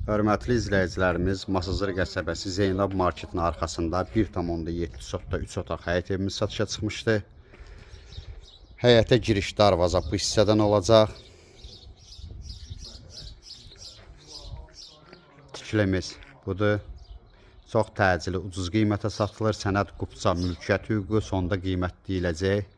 Hörmətli izləyicilərimiz, Masazır qəsəbəsi Zeynab marketin arxasında 1,7 sotda 3 otaq həyət evimiz satışa çıxmışdı. Həyətə giriş darvaza bu hissədən olacaq. Tikilimiz budur. Çox təcili, ucuz qiymətə satılır. Sənəd qupça, mülkiyyət hüququ, sonda qiymət deyiləcək.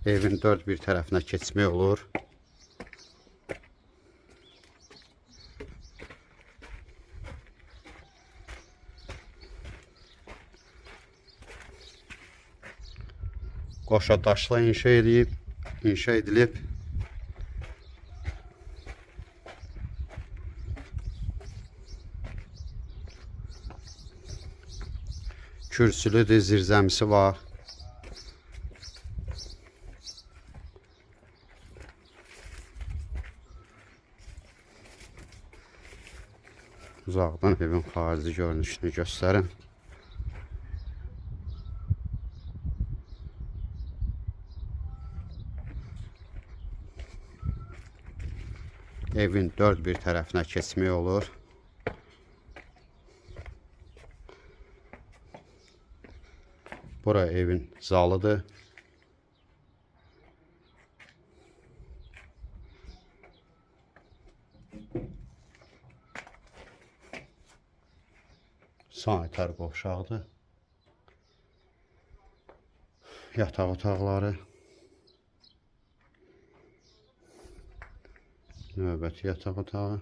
Evin dörd bir tərəfinə keçmək olur. Qoşa daşla inşa edilib. Kürsülüdür, zirzəmisi var. Uzaqdan evin xarici görünüşünü göstərim. Evin dörd bir tərəfinə keçmək olur. Bura evin zalıdır. Sanitar qovşaqdır. Yataq otaqları. Növbəti yataq otağı.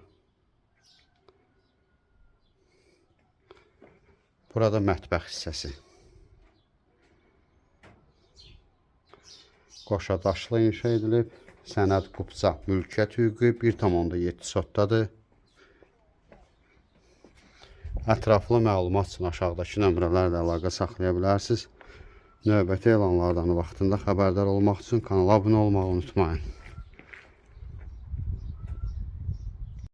Burada mətbəx hissəsi. Qoşa daşla inşa edilib. Sənəd qupça, mülkiyyət hüququ 1,7 sotdadır. Ətraflı məlumat üçün aşağıdakı nömrələrlə əlaqə saxlaya bilərsiniz. Növbəti elanlardan vaxtında xəbərdar olmaq üçün kanala abunə olmağı unutmayın.